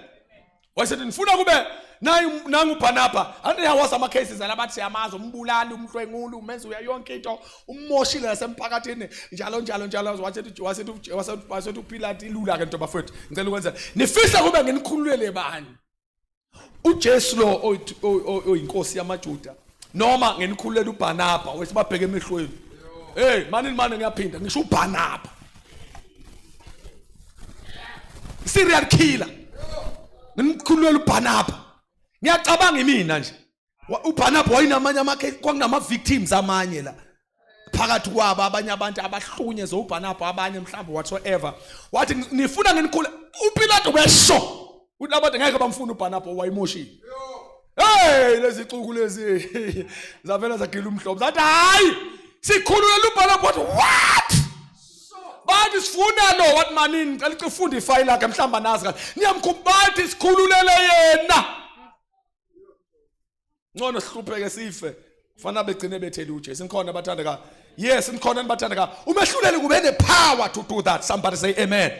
Wayesethi nifuna kube nayi nangu uBarnaba, andiyawazi ama cases alabathi siyamazi, umbulali, umhlwenguli, umenza uya yonke into, umoshile nasemphakathini, njalo njalo njalo. Wasethi uPilate, ilula ke nto bafowethu, ngicela ukwenza, nifisa kube nginikhululele bani, uJesu lo oyinkosi yamaJuda noma ngenikhululela uBarnaba? Wethi babheke emehlweni. Hey, manini mane, ngiyaphinda ngisho uBarnaba, serial killer, nginikhululela uBarnaba? Ngiyacabanga imina nje uBarnaba wayinamanye ama kwakunama victims amanye la phakathi kwabo, abanye abantu abahlukunyezwe uBarnaba, abanye mhlawumbe whatsoever. Wathi nifuna nginikhule, uPilato besho ukuthi abantu ngeke bamfuna uBarnaba, wayimoshile. Hey, lezi xuku lezi zavela zagila umhlobo, zathi hayi, sikhululela uBarnaba. Wathi what? Bathi sifuna lo. Wathi manini, ngicela ufunde ifayile yakhe, mhlawumbe anazi kahle, niyamkhumba. Bathi sikhululele yena, ngcono sihlupheke sife, kufanele begcine bethele uJesu. Nikhona abathandekayo? Yes, nikhona nibathandekayo? Umehluleli kube ne-power to do that. Somebody say amen.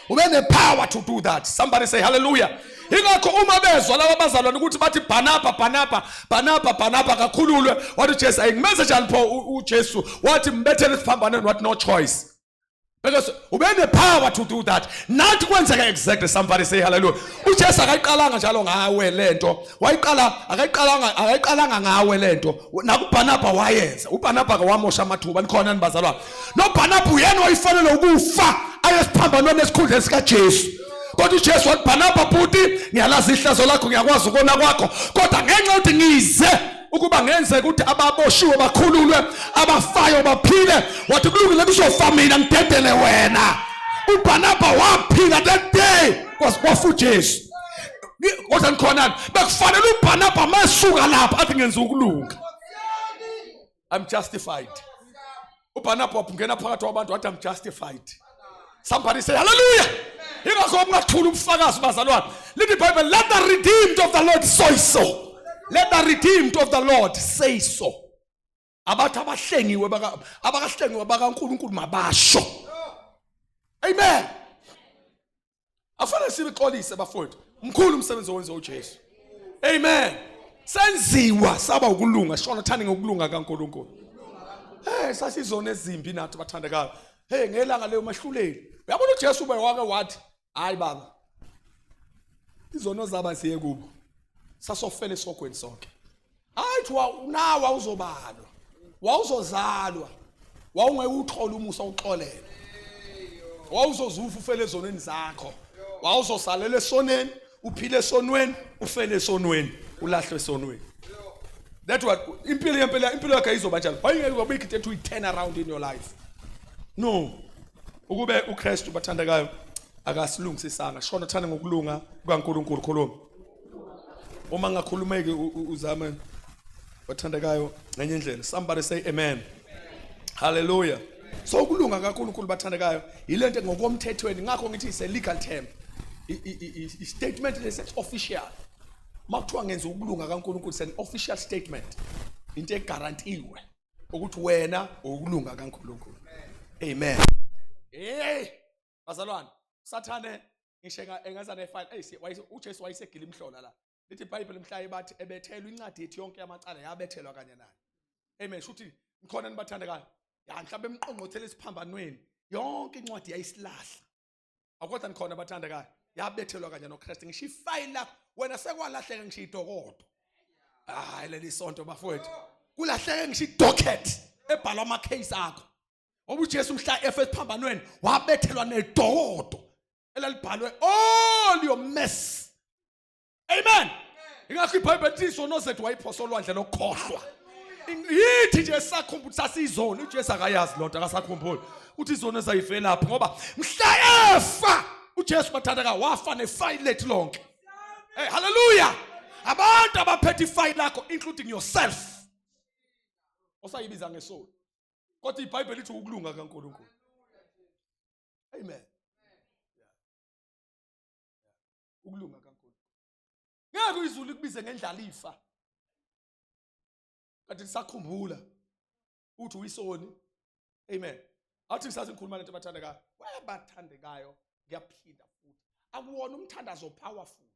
Ube ne-power to do that. Somebody say hallelujah. Ingakho uma bezwa laba bazalwane ukuthi bathi Barnaba, Barnaba, Barnaba, Barnaba kakhululwe, wathi uJesu ayimenze njani pho? UJesu wathi mbethele esiphambanweni. Wathi no choice, because ube ne-power to do that. Nathi kwenzeka exactly. Somebody say hallelujah. UJesu akayiqalanga njalo ngawe lento, wayiqala, akayiqalanga ngawe lento, nakuBarnaba wayenza. UBarnaba ke wamosha amathuba. Nikhona nibazalwane? NoBarnaba uyena wayifanele ukufa ayesiphambanweni esikhundleni sikaJesu, kodwa uJesu wathi, Barnaba bhuti, ngiyalazi ihlazo lakho, ngiyakwazi ukona kwakho, kodwa ngenxa yokuthi ngize ukuba ngenzeka ukuthi ababoshiwe bakhululwe, abafayo baphile, wathi kulungile, kuzofa mina ngidedele wena. UBarnaba waphila that day, kwafa uJesu. Kodwa nikhonani? Bekufanele uBarnaba masuka lapha athi ngenza ukulunga, I'm justified. UBarnaba wangena phakathi kwabantu wathi, I'm justified. Somebody say hallelujah. Ingakho ungathula ubufakazi, bazalwane. Lithi iBhayibheli, let the redeemed of the Lord say so. Let the redeemed of the Lord say so. Abathi abahlengiwe baka, abakahlengiwe bakaNkulunkulu mabasho amen. Afanele sibixolise, bafowethu. Mkhulu umsebenzi owenziwa uJesu. Amen. Senziwa saba ukulunga. Shona thani ngokulunga kaNkulunkulu. Hey, sasizona ezimbi nathi, bathandekayo. Hey, ngelanga leyo mahluleli, uyabona uJesu ube wake wathi, hayi baba, izono zaba ziye kubo, sasofela esogweni sonke. Hayi, thiwa nawe awuzobalwa, wawuzozalwa, wawungeke uthole umusa uxolele, wawuzozufa ufele ezonweni zakho, wawuzosalela esoneni, uphile esonweni, ufele esonweni, ulahlwe esonweni. That what impilo yempela, impilo yakhe izoba njalo. Wayengeke kwabikho into ethi turn around in your life. No, ukube uKristu, bathandekayo, akasilungisisanga. Shona thanda ngokulunga kukaNkulunkulu. Khuluma uma ngakhulumeki, uzame, bathandekayo, ngenye indlela. Somebody say amen. Hallelujah. So ukulunga kaNkulunkulu, bathandekayo, yilento ngokomthethweni. Ngakho ngithi is a legal term, i statement lesi official. Makuthiwa ngenza ukulunga kaNkulunkulu, it's an official statement, into egarantiwe ukuthi wena ukulunga kaNkulunkulu. Amen. Hey bazalwane, sathane. Ngisho engaza nefile, ey uJesu wayesegila imhlola la. Lithi iBhayibheli mhla bathi ebethelwa incwadi yethu yonke yamacala yabethelwa kanye naye. Amen. Shuthi nikhona nibathandekayo. Ya mhlawumbe emqongqothele esiphambanweni yonke incwadi yayisilahla. Akodwa nikhona bathandekayo. Yabethelwa kanye noKristu. Ngisho ifayili lakho wena sekwalahleka ngisho idokodo. Hayi leli sonto bafowethu. Kulahleke ngisho idocket ebhalwa ama case akho. Ngoba uJesu mhla efe esiphambanweni wabethelwa nedokodo elalibhalwe all your mess. Amen. Ingakho iBhayibheli lithi izono zethu wayiphosa olwandle lokukhohlwa. Yithi nje sakhumbula sasizona uJesu akayazi lonto akasakhumbuli. Uthi izono ezayivelaphi ngoba mhla efa uJesu bathandeka wafa nefayili lethu lonke. Hey hallelujah. Abantu abaphethe ifayili lakho including yourself. Osayibiza ngesono. Kodwa iBhayibheli lithi ukulunga kaNkulunkulu. Amen. Ukulunga kaNkulunkulu. Ngeke izulu likubize ngendlalifa. Kanti lisakhumbula uthi uyisoni. Amen. Athi ngisathi ngikhuluma lento abathandekayo. Wayabathandekayo ngiyaphinda futhi. Akuwona umthandazo powerful.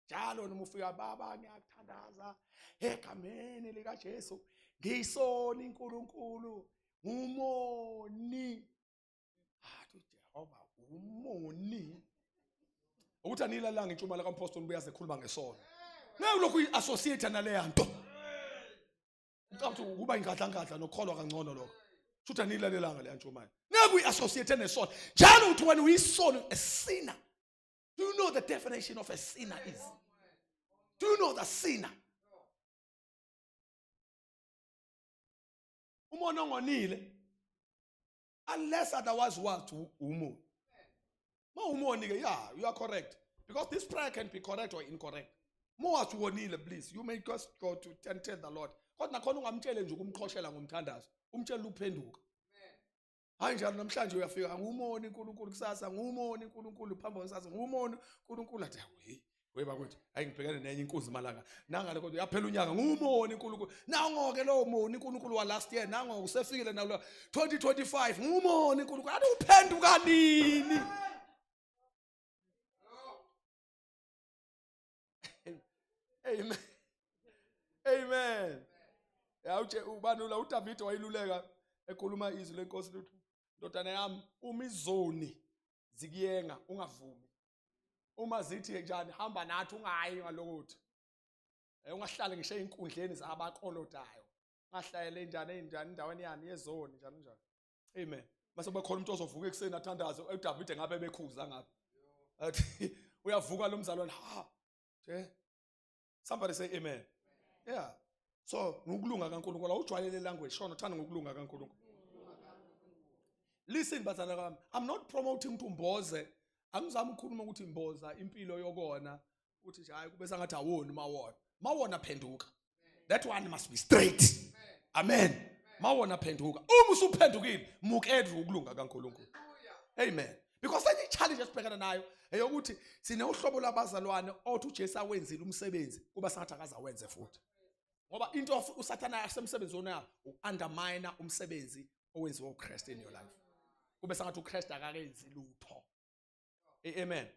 Njalo noma ufika baba ngiyakuthandaza egameni likaJesu ngiyisoni uNkulunkulu ngumoni. Athi uJehova umoni. Ukuthi anilalanga intshumayelo kaMpostoli ubuyaze ekhuluma ngesono. Ngeke lokhu uyi-associate naleya nto. Ucabanga ukuthi ukuba ingadlangadla nokukholwa kangcono lokho. Futhi anilalelanga leya ntshumayelo. Ngeke uyi-associate nesono. Njalo uthi wena uyisono a sinner. Do you know the definition of a sinner is? Do you know the sinner? Umona ongonile unless otherwise what umoni. Ma umoni ke yeah, you are correct. Because this prayer can be correct or incorrect. Uma wathi wonile please you may just go to and tell the Lord. Kodwa nakhona ungamtshele nje ukumqhoshela ngomthandazo. Umtshele ukuphenduka. Hayi njalo namhlanje uyafika ngumoni uNkulunkulu kusasa ngumoni uNkulunkulu phambi kusasa ngumoni uNkulunkulu athi hey we bakwethu hayi ngibhekene nenye inkunzi malanga nangale kodwa yaphela unyaka ngumoni uNkulunkulu nango ke lowo moni uNkulunkulu wa last year nango usefikile nawo 2025 ngumoni uNkulunkulu athi uphenduka nini? Amen. Amen. Ya uje ubani ula uDavid wayiluleka ekhuluma izwi lenkosi lutho. Ndodana yami uma izoni zikuyenga ungavumi. Uma zithi njani hamba nathi ungayi ngalokuthi. Eh, ungahlali ngisho einkundleni zabakolodayo. Ungahlayele njani enjani endaweni yani yezoni njalo njalo. Amen. Mase kuba khona umuntu ozovuka ekuseni athandaze uDavide ngabe bekhuza ngabe. Athi uyavuka lo mzalwane ha. Nje. Somebody say amen. Yeah. So ngokulunga kaNkulunkulu awujwayele language shona uthanda ngokulunga kaNkulunkulu. Listen bazalwane bami, I'm not promoting ukuthi umboze. Angizami ukukhuluma ukuthi imboza impilo yokona uthi nje hayi kube sengathi awoni mawona. Mawona phenduka. That one must be straight. Amen. Mawona phenduka. Uma usuphendukile, mukela ukulunga kaNkulunkulu. Amen. Because enye challenge esibhekana nayo eyokuthi sinehlobo lwabazalwane othi uJesu awenzile umsebenzi kuba sengathi akazawenze futhi. Ngoba into uSathana asemsebenzi onayo uundermine umsebenzi owenziwa uChrist in your life. Kube sengathi uChrist akakenzi lutho. Amen.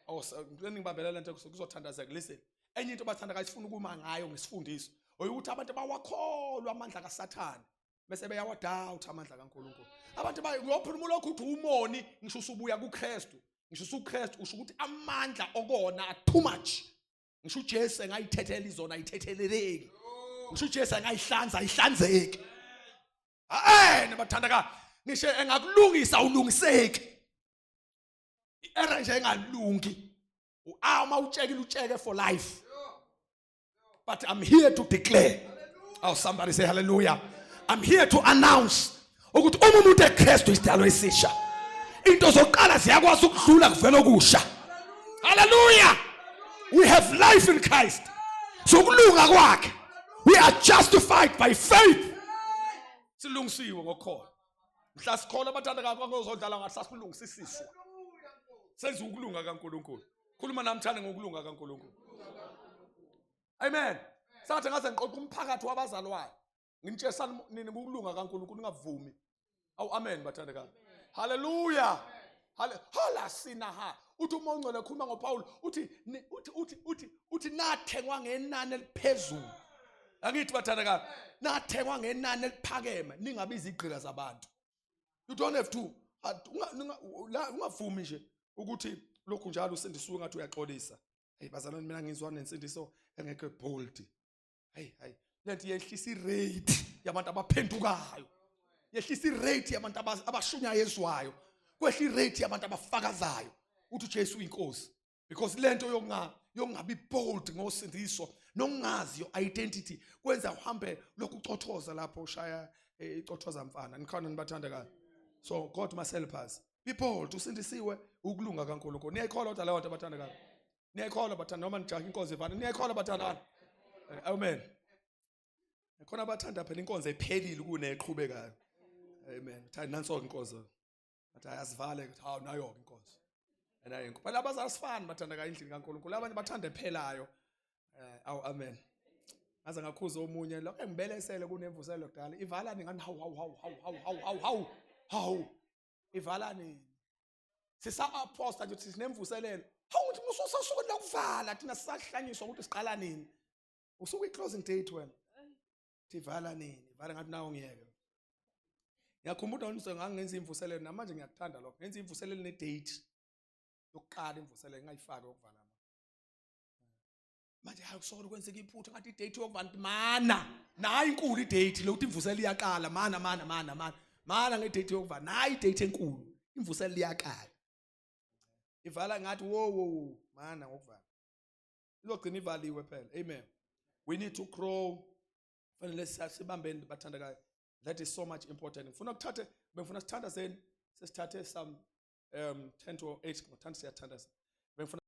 Oh, ngicela ngibambele lento kuzothandazeka. Listen. Enye into bathanda kayifuna ukuma ngayo ngesifundiso oyukuthi abantu bawakholwa amandla kaSathane bese beyawadoubt amandla kaNkulunkulu. Abantu bayophuma lokhu uthi umoni ngisho usubuya kuKristu. Ngisho usuKristu usho ukuthi amandla okona are too much. Ngisho uJesu engayithethela izona ayithetheleleki. Ngisho uJesu engayihlanza ayihlanzeki. Eh nabathandaka ngisho engakulungisa ulungiseki. I-era nje engalungi. Uma utshekile utsheke for life. But I'm here to declare. Oh somebody say hallelujah. I'm here to announce ukuthi uma umuntu eKristu isidalo esisha. Into zokuqala ziyakwazi ukudlula kuvela okusha. Hallelujah. We have life in Christ. So ukulunga kwakhe. We are justified by faith. Silungisiwe ngokukholwa. Mhla sikholwa abathanda kakhulu ozodlala ngathi sasilungisisiswa. Senza ukulunga kaNkuluNkulu. Khuluma nami thanda ngokulunga kaNkuluNkulu. Amen. Sathi ngaze ngiqoqa umphakathi wabazalwane. Nginitshelani nini ukulunga kaNkuluNkulu ningavumi. Awu amen bathandekayo. Hallelujah. Hale hala sina ha. Uthi uma ungcwele khuluma ngoPaul uthi uthi uthi uthi uthi nathengwa ngenani eliphezulu. Angithi bathandekayo, nathengwa ngenani eliphakeme, ningabi izigqila zabantu. You don't have to, ungavumi nje ukuthi lokhu njalo usindisiwe ngathi uyaxolisa. Hey bazalwane, mina ngizwa nensindiso engekho bold. Hey hey, lento yehlisa irate yabantu abaphendukayo, yehlisa irate yabantu abashunyayezwayo, kwehla irate yabantu abafakazayo uthi uJesu uyinkosi, because lento yokungabi bold ngosindiso nokungazi your identity kwenza uhambe lokhu ucothoza lapho ushaya icothoza mfana. Nikhona nibathandekayo? So God must help us be bold. Usindisiwe ukulunga kaNkulunkulu. Niyayikholwa kodwa leyo nto, abathandekayo? Niyayikholwa bathanda, noma nijaha inkonzo ifana? Niyayikholwa bathandana? Amen. Khona abathanda phela inkonzo ephelile kuneqhubekayo. Amen. Thanda nanso inkonzo, athi ayasivale, kuthi hawu, nayo ke inkonzo nayo inkonzo. Phela abazali asifani, bathandekayo, endlini kaNkulunkulu. Abanye bathanda ephelayo. Awu amen. Ngaze ngakhuza omunye lokho engibelesele kunemvuselo kudala. Ivalani ngani? Hawu hawu hawu hawu hawu hawu hawu hawu hawu, ivalani? Sisa-aposta nje ukuthi sinemvuselelo. Hawu, ngithi mususuku lokuvala, thina sisahlanyiswa ukuthi siqala nini. Usuke i-closing date wena, thi vala nini? Vala ngathi nawo ngiyeke. Ngiyakhumbula ukuthi ngangenza imvuselelo, namanje ngiyakuthanda lokho, ngenza imvuselelo ne-date yokuqala imvuselelo, ngingayifaki yokuvala. Manje hayi, kusokole kwenzeka iphutha ngathi i-date yokuvala mana nayi inkulu i-date lokuthi imvuselelo iyaqala. Mana mana mana mana mana nge-date yokuvala, nayi i-date enkulu, imvuselelo iyaqala. Ivala ngathi wo wo wo, mana ngokuvala, izogcina ivaliwe phela. Amen. We need to grow. Fanele sibambeni, bathandekayo. That is so much important. Ngifuna kuthathe, bengifuna sithandazeni, sesithathe some 10 to 8, ngothanda siyathandaza. Bengifuna